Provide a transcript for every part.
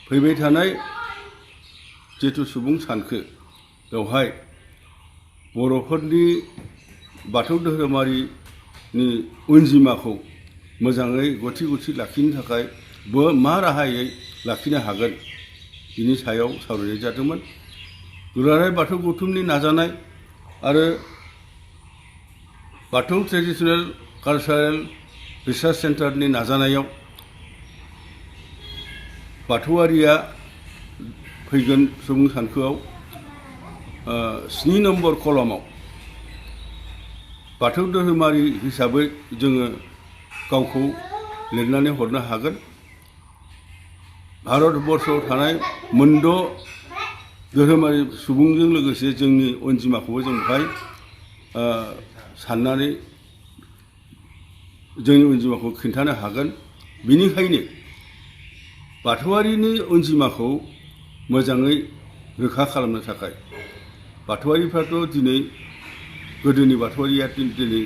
फैबाय थानाय जिथु सुबुं सानखो बेवहाय बर'फोरनि बाथौ धोरोमारिनि अनजिमाखौ मोजाङै गथि गथि लाखिनो थाखाय मा राहायै लाखिनो हागोन बिनि सायाव सावरायनाय जादोंमोन। दुलाराय बाथौ गौथुमनि नाजानाय आरो बाथौ ट्रेडिशनेल कालचारेल रिसार्च सेन्टारनि नाजानायाव बाथौआरिया फैगोन सुबुं सानखोआव 7 नम्बर कलमाव बाथौ धोरोमारि हिसाबै जोङो गावखौ लिरनानै हरनो हागोन। भारतबर्षआव थानाय मोनद' धोरोमारि सुबुंजों लोगोसे जोंनि अनजिमाखौबो जों बेहाय साननानै जोंनि अनजिमाखौ खिन्थानो हागोन। बिनिखायनो बाथौआरिनि अनजिमाखौ मोजाङै रोखा खालामनो थाखाय बाथौआरिफ्राथ' दिनै गोदोनि बाथौआरिया दिनै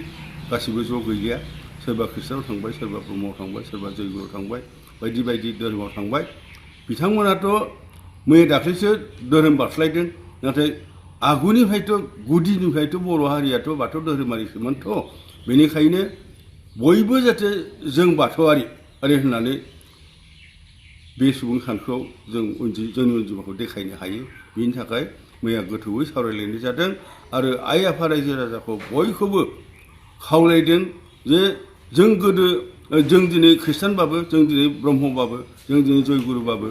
गासिबो ज' गैलिया। सोरबा ख्रिस्टानाव थांबाय, सोरबा ब्रह्मआव थांबाय, सोरबा जयगुरुआव थांबाय, बायदि बायदि धोरोमाव थांबाय। बिथांमोनाथ' मैया दाख्लैसो धोरोम बास्लायदों। नाथाय आगुनिफ्रायथ' गुदिनिफ्रायथ' बर' हारियाथ' बाथौ धोरोमारिसोमोनथ'। बेनिखायनो बयबो जाहाथे जों बाथौआरि होननानै बे सुबुं सानखोआव जोंनि अनजिमाखौ देखायनो हायो। बिनि थाखाय मैया गोथौयै सावरायलायनाय जादों आरो आइ आफा रायजो राजाखौ बयखौबो खावलायदों जे जों दिनै ख्रिस्टानबाबो, जों दिनै ब्रह्मबाबो, जों दिनै जयगुरुबाबो,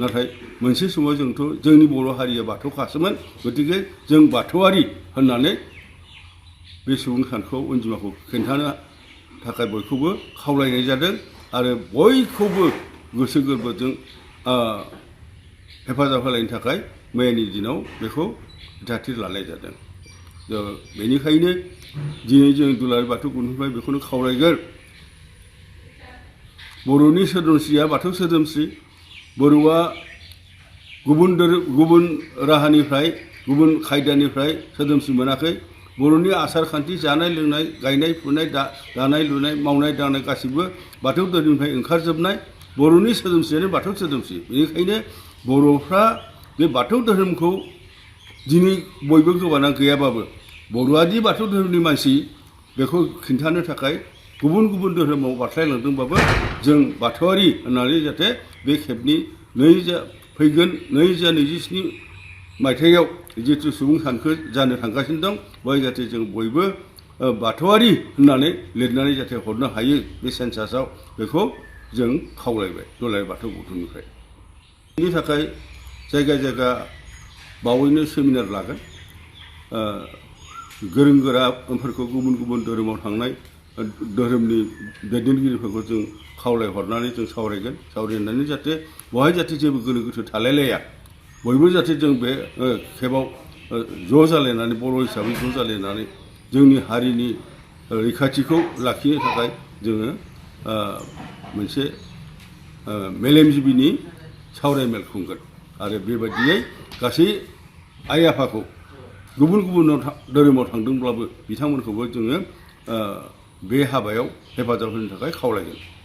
नाथाय मोनसे समाव जोंथ' जोंनि बर' हारिया बाथौखासोमोन। गतिके जों बाथौआरि होननानै बे सुबुं सानखोआव अनजिमाखौ खिन्थानो थाखाय बयखौबो खावलायनाय जादों आरो बयखौबो गोसो गोरबोजों हेफाजाब होलायनो थाखाय मैयानि दिनाव बेखौ बिथांखि लानाय जादों। बेनिखायनो दिनै जों दुलाराय बाथौ गौथुमनिफ्राय बेखौनो खावलायगोन, बर'नि सोदोमस्रिया बाथौ सोदोमस्रि। बर'आ गुबुन राहानिफ्राय, गुबुन खायदानिफ्राय सोदोमस्रि मोनाखै। बर'नि आसार खान्थि, जानाय लोंनाय, गायनाय फुनाय, दानाय लुनाय, मावनाय दांनाय गासिबो बाथौ धोरोमनिफ्राय ओंखारजोबनाय। बर'नि सोदोमस्रियानो बाथौ सोदोमस्रि। बेनिखायनो बर'फ्रा बे बाथौ धोरोमखौ दिनै बयबो गोबाना गैयाबाबो बर'आदि बाथौ धोरोमनि मानसि बेखौ खिन्थानो थाखाय गुबुन गुबुन धोरोमाव बारस्लायलांदोंबाबो जों बाथौआरि होननानै जाहाथे बे खेबनि फैगोन 2027 मायथाइयाव जिथु सुबुं सानखो जानो थांगासिनो दं, बेवहाय जाहाथे जों बयबो बाथौआरि होननानै लिरनानै जाहाथे हरनो हायो बे सेन्सासाव, बेखौ जों खावलायबाय दुलाराय बाथौ गौथुमनिफ्राय। बेनि थाखाय जायगा जायगा बावैनो सेमिनार लागोन। गोरों गोराफोरखौ, गुबुन गुबुन धोरोमाव थांनाय धोरोमनि दैदेनगिरिफोरखौ जों खावलायहरनानै जों सावरायगोन। सावरायनानै जाहाथे बेवहाय जाहाथे जेबो गोनो गोथो थालायलाया, बयबो जाहाथे जों बे खेबाव ज' जालायनानै बर' हिसाबै ज' जालायनानै जोंनि हारिनि रैखाथिखौ लाखिनो थाखाय जोङो मोनसे मेलेमजिबिनि सावरायमेल खुंगोन आरो बेबायदियै गासै आइ आफाखौ गुबुन गुबुन धोरोमाव थांदोंब्लाबो बिथांमोनखौबो जोङो बे हाबायाव हेफाजाब होनो थाखाय खावलायगोन।